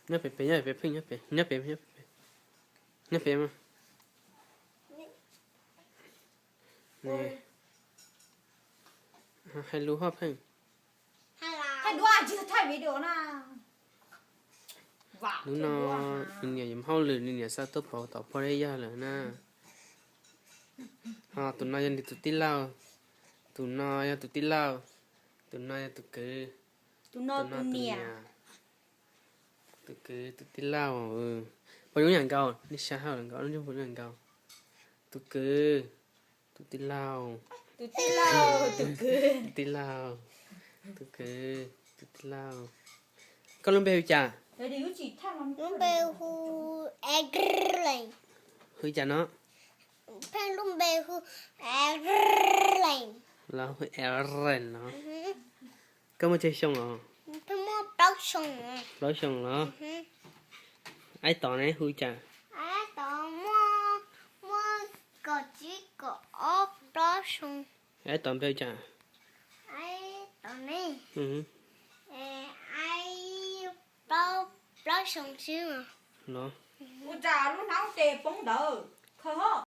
Nyob pem pem, nyob pem pem, nyob pem, nyob pem, nyob pem mas. Hais lus hoj pheej. Hnub no nws niam yuav hauj lwm, nws niam xa tuaj pauv tom pog Dej Yaj lawm na. Ho tus no yog nws tus tij laug, tus no yog tus tij laug, tus no yog tus kwv, tus no tus niam, tus kwv tus tij laug. Puas zoo yam nkaus? Nej saib hauj lwm nkaus, lub ntsej muag puas zoo yam nkaus? Tus kwv, tus tij laug, tus tij laug, tus kwv, tus tij laug. Koj lub npe hu cas? Lub npe hu Aaron. Hu cas no? Pheej lub npe hu Aaron. Los hu Aaron no. Koj muaj tsawg xyoo los? Pheej muaj plaub xyoo. Plaub xyoo los? Aib Tod ne hu cas? Aib Tod muaj, muaj kaum tsib kaum ob plaub xyoo. Aib Tod npe hu cas? Aib Tod ne, aib plaub, plaub xyoo xwb os. Los? Ua cas lub hnab tes poob ntawd, khaws ho.